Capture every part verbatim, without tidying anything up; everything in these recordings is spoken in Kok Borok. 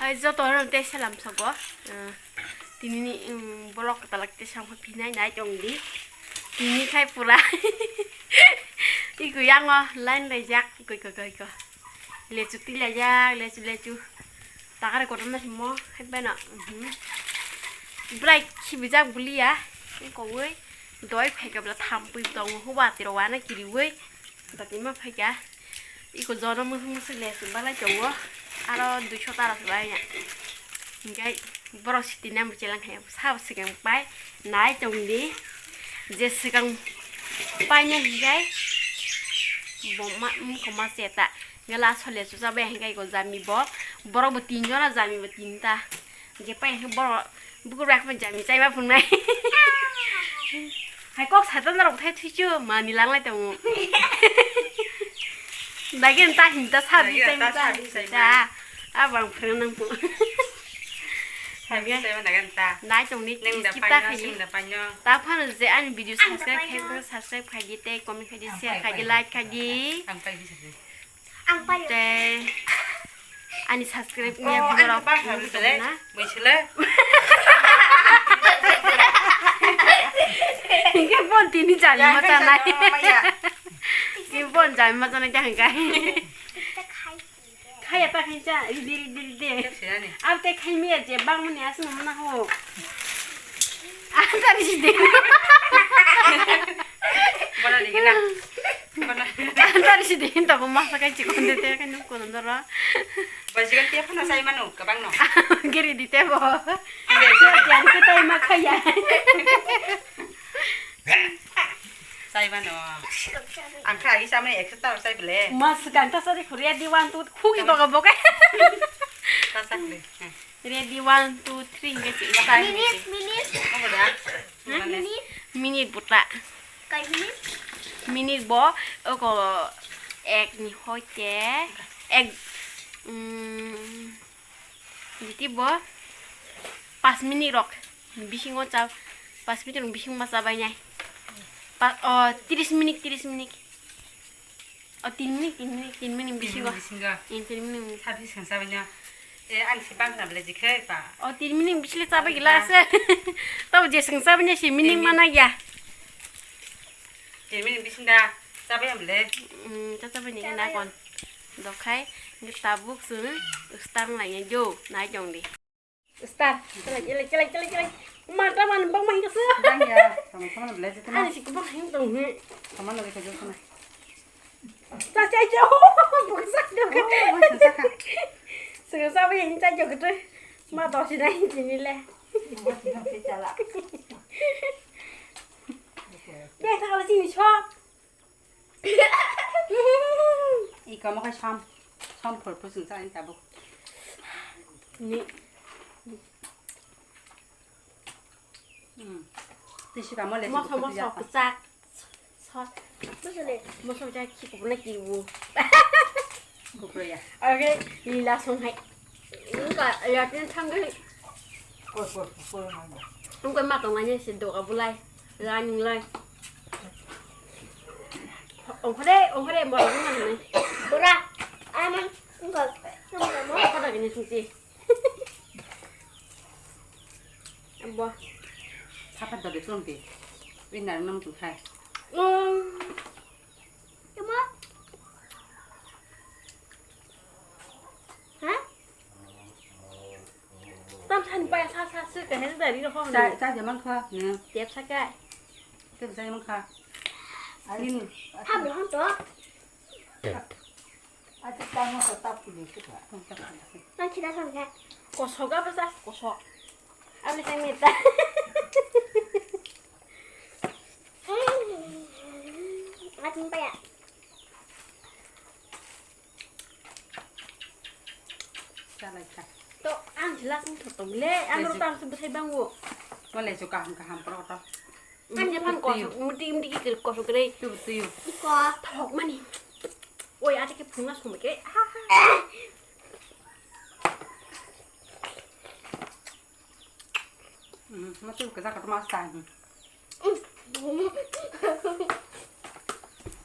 Hai joto no tei salam sogo. Eh, tini ni, mm, vlog kwtal khe tei samkha phinai nai tong di. Tini khai pura. Iku yango line laijak, koi, koi, koi, koi. Lechu twi laijak, lechu, lechu. Takare kotorma simo, hai beno. Mhm. Bwlai khibijak bulia. Kowai. Doi phaikha bwla thampui tongo, huba tiro wana kiriwi. Dati ma phaikha. Iko jono musuk musuk lesu balai tongo. Aro duiso tara se bai ya. Hinkhe borok siti nang bo chelang khe sabo swkang pai nai tongdi. Je swkang paina hinkhe bo ma, mukho ma seta. Gela sole susa bai hinkhe iko jami bo. Borok bo tin jona, jami bo tinta. Je pai hinkhe borok bukur bai khe jami chaiba phungnai. Hai kok saitan rok thai thuichu mani langlai tongo. Dagi ta hinta sa di chai ta. Abang phwrwng nang phu. Nai tong ni kita khai. Ta phano je ani video subscribe khai, subscribe khai di tei comment khai di, share khai di, like khai di. Ang pai. Tei ani subscribe ni borok na. Bai sele. Hinkhe bon tini jami ma chanai. Tini bon jami ma chanai ta hinkhe. Khaya ta khaincha, ridi, ridi, ridi. Ang tei khaimiya je bangmani aswk nangmana ho. Ang ta ridi. Bono ridi na. Bono. Ang ta ridi hinta bo masa kai chikon de te kai nuk kono doro. Bajigan tiya phana sai manu kabang no. Giri di te bo. Tiya di te tai ma khaya. Sai mano. Ang kha agi samani ekso ta sai bele. Mas ganta sari khuriya di one two khugi boga boga. Ta sak le. Ready one two three hingke si. Minute, minute. Omo da. Minute. Minute buta. Kai minute? Minute bo oko ek ni hoite ek, mm, Diti bo pas minute rok bisingo cha, pas minute rok bisingo ma chabai nai. Pa, o, tris minute, tris minute. O, tin minute, tin minute, tin minute bisingo. Bisingo. Tin, tin minute. Sabi seng chabai no. E, ani si bang na bele jikhe pa. O, tin minute bisle chabai gila ase. Tabo je seng chabai nai si minute mana ya. Tin minute bisinda chabai am le. Hmm, cha chabai ni na kon. Dokhai, ni tabuk sung, stang lai ya jo, nai jong di. Star, chelai, chelai, chelai, chelai, chelai. Mata man bang mai kasu. Bang ya, sama sama na belajar tu. Ani si kubang hing tong he. Sama lagi kerja sana. Sa sa jo, buksa jo. Oh, buksa sa. Sung sa bi hing sa jo gitu. Ma to si na hing sini le. Buksa sa chala. Be ta kala sini so. I kamo khai sam, sam phor phor sung sa tabuk. Ni. Hmm. Tisi kamo le. Moso, moso, kechak. Sot. Moso le. Moso jak ki ko na ki wo. Ko ya. Age lila song hai. Nungka ya tin thang gai. Ko ko ko. Nungka ma tong ani se do ka bulai. Running lai. Ongkhore, ongkhore, mo, mo, mo. Pura, aman, nungka, nungka, mo. Kada gini suci. Abo. Sapat dode tong ti. Win dar nam tu khai. Um. Cuma. Ha? Tam san pa sa sa su ka hen da ri ro hong. Cha cha jaman kha. Tep sa ka. Tep sa jaman kha. Arin. Ha bo hon to. Ati tamo sa tap kuli su ka. Ang kida san ka. Kosok apa sa? Kosok. Apa sa mita? Atin pa ya. Chalai kha. To ang jila sing thotong le, ang ro tam sing bwthai bango. Wale jo kaham kaham pro to. Ang je phan kosok, muti muti ki kosok re. Tu tu. Iko. Thok mani. Oi, ate ke phunga sum ke. Ha ha. Hmm, mati ke jakat mas ta.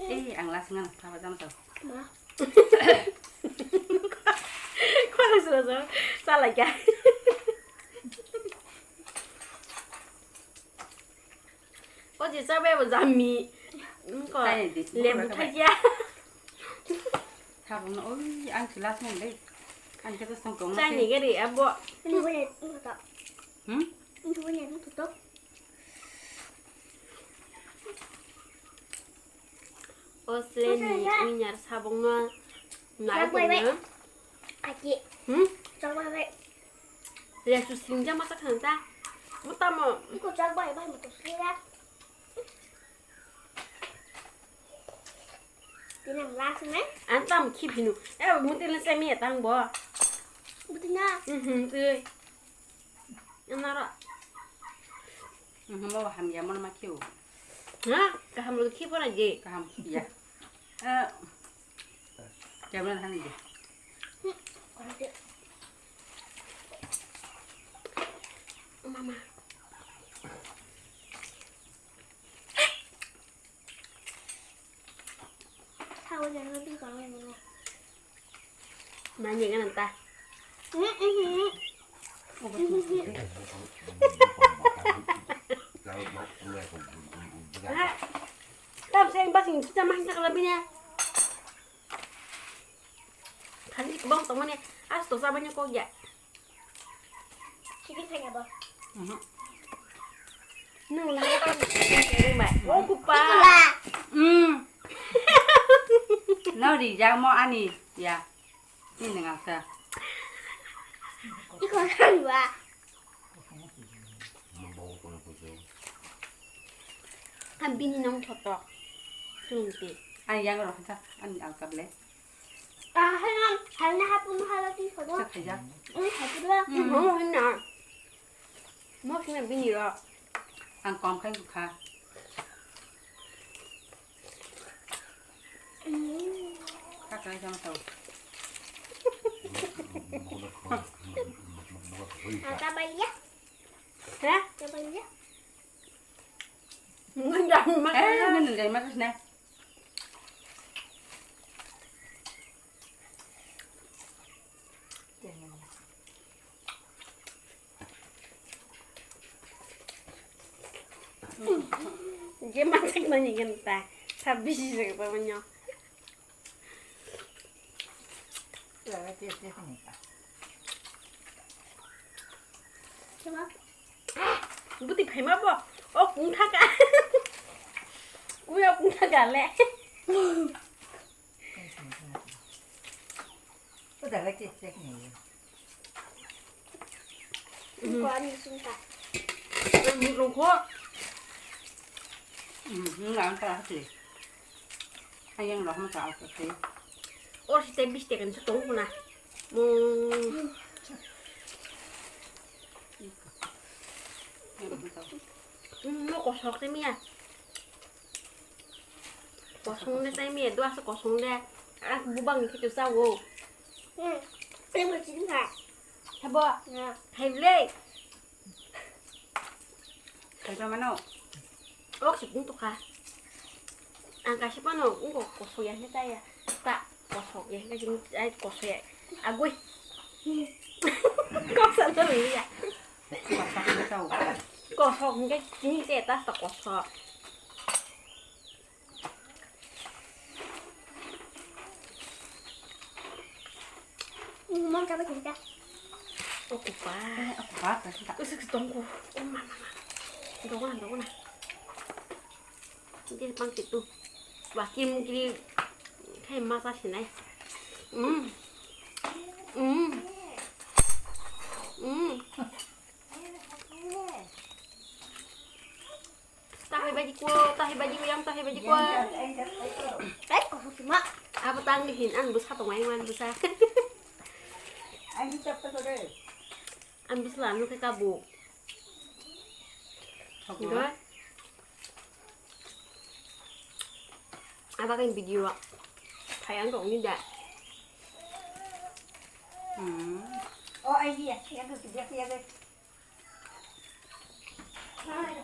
Eh, ang lasing ang, apa jam to? Ma. Salaikha. O je chabai bo jammi. Wngkha. Chai di, lebu wngkha thaiya. Sabungno, oi, ang se last nang dei. Ang khe to song tong. Chai ni gari abo. Ini boleh, ini to. Hmm? Ini boleh, ini to. O sle ni winner sabungno nai tongno. Aki. Hmm? Chak bai bai. Lesu singjak masa khanta. Mutamo. Iko chak bai bai mutu sle ya. Tinang last ne? Antam khibinu. Eh, mutin le semi atang bo. Mutin na. Mhm, tui. Anara. Mhm, mo hamya mon ma khiu. Ha? Kaham lo khi pora je. Kaham ya. Eh. Camera thani je. Mama. Mani ganang ta. Tam sayang basing kita main sakala bini. Khali kebang tong mani as to sabanya kok ya. Sini saya ba. Mhm. Nung lai tong bai. Oh kupa. Hmm. Nau di jamo ani ya. Ini nang asa. Iko kan ba. Kan bini nong thotok. Tungti. Ani yang roh ta ani alkable. Ah, hal na hapun halati khodo. Sa khaijak. Ini hapun la. Hmm. Mo hinna. Mo hinna bini ro. Ang kom khai kha. Kha khai sama tau. Ada bayar. Ha? Ada bayar. Ngan jam mas. Eh, ngan jam mas na. Je masak nani ganta, sabisi jaga pamanyo. Buti phaima bo, o kung thaka. Uya kung thaka le. Ko ani sungka. Ang rungkho. Hmm, nang ta hati. Ayang roh ma ta hati. Or si te bis te kan sa tong kuna. Mo. Mo kosok te miya. Kosong de tai miya, dua se kosong de. Ang bubang ni khitu sa wo. Hmm. Hai bo. Hai le. Hai ba mano. Ok, sipung to kha. Ang kaisa pano, ungko kosok ya, hita ya. Ta, kosok ya, hita sini, ai, kosok ya. Agui. Kosok to ya. Kosok, hingke sini te, ta, ta kosok. Mama, kaba kita. Oku pa. Eh, oku pa, kita. Usik tongko. Oh, mama, mama. Dogo na, dogo na. Hindi pang situ. Wakim kiri. Kaya masa sinai. Hmm. Hmm. Hmm. Tahai baji ko, tahai baji ko, yang tahai baji ko. Yang, yang, yang, yang, yang. Eh, kosok sima. Apa tang dihin, an busa tong ai man busa. An busa apa ko deh? An busa anu ke kabu. Apa? Enggak. Apa kan video? Kayak enggak ini dah. Hmm. Oh, iya, yang ke video ya, guys. Hmm?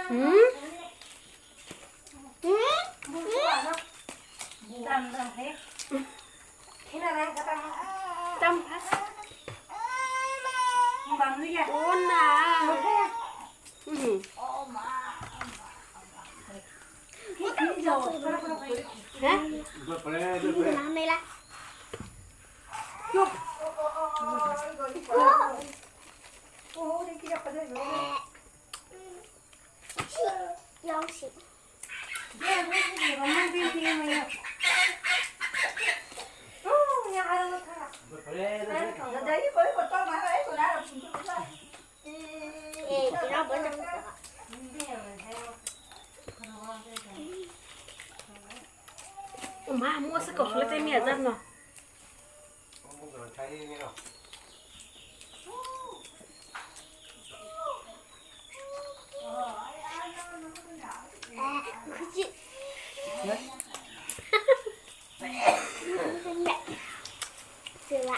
Hmm? Hmm? Tam. Ona. Mhm. Hah? Uma, mua sa kau sula temi ajar no. Sila.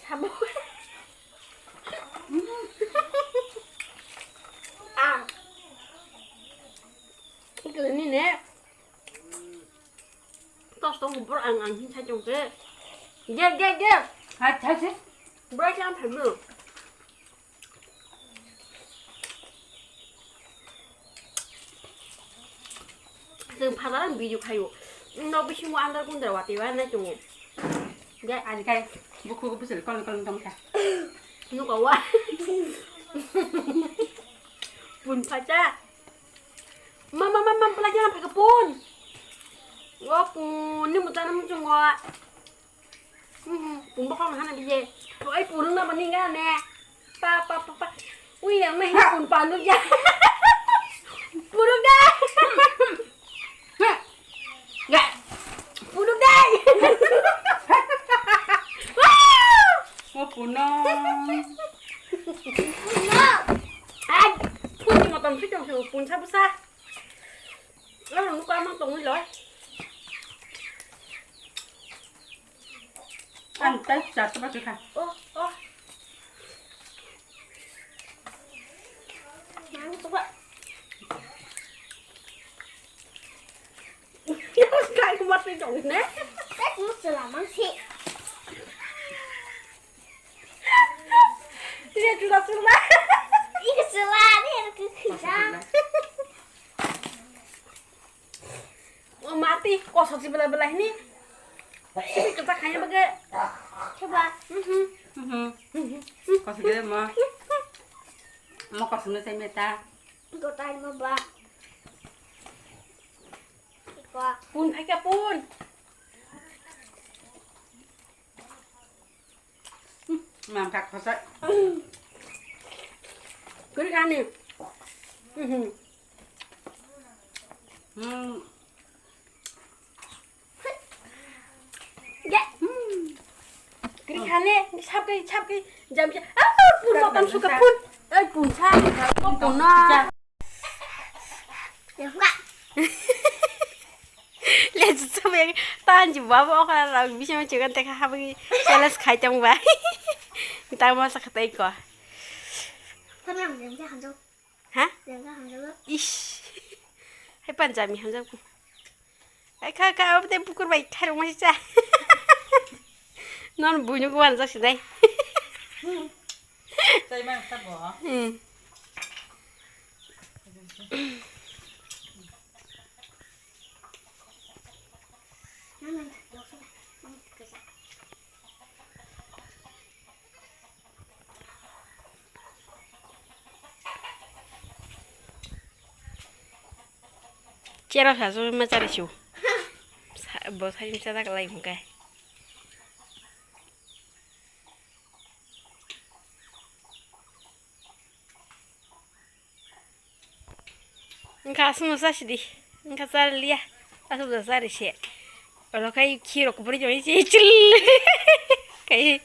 Sabo. Ah. Ini ne. Tos tong bor ang ang hin sai tong ke. Ge, ge, ge. Hai, hai, hai. Bor ang phai mo. Chwng phajaran video khaio. Nok bisingo andar gundar watwi wa nai tongo. Ge. Ani kai bukhuk bwswk kolong kolong tong kha. Nuka wa. Pun phacha. Mama, mama, mama, pula jana phai pun. Wa pun ni mutana muchungo. Hmm, pun bakal hana biye. To ai pun na mani nga ne. Pa, pa, pa, pa. Ui, yang mah ini pun panu ya. Pun dai. Pun dai. Mau punong. Ai, pun ni motom sih dong, pun sa busa. Lo nunggu amang tongwi lo. Ang teh jatuh pakai kan. Oh, oh. Nang coba. Kai kumat ni dong ne. Kai kumat selamang sih. Dia juga sudah. Ih, kesela nih, aku kerja. O mati, kosok si bela bela ini. Sini kita kayaknya bagai. Coba. Mhm. Mhm. Kosok dia mah. Mau kosok nih saya minta. Gotai mau ba. Iko. Pun, aika pun. Mam kak khosa. Kuri kani. Mhm. Hmm. Ya. Hmm. Kuri kani, sap kai, sap kai, jam jam. Ah, pun makan suka pun. Eh, pun sa, pun na. Ya, enggak. Le, sabai tanji baba okra rok bising chikan teka habagi challenge khai tong bai. Tang masa khatai ko. Kami yang dia dia hanjo. Ha? Dia dia hanjo. Ish. Hai panjami hanjo. Hai kha kha abte bukur bai thairung masi cha. Non buinu ko wan jak sidai. Chai man ta bo. Hmm. Chera sa so ma chari su. Sa, bo sa im sa dak lai hung kai. Wngkha aswk no chasi di, wngkha chaliya, aswk da chari se. Oro khai khirok kubui jani se chil. Khai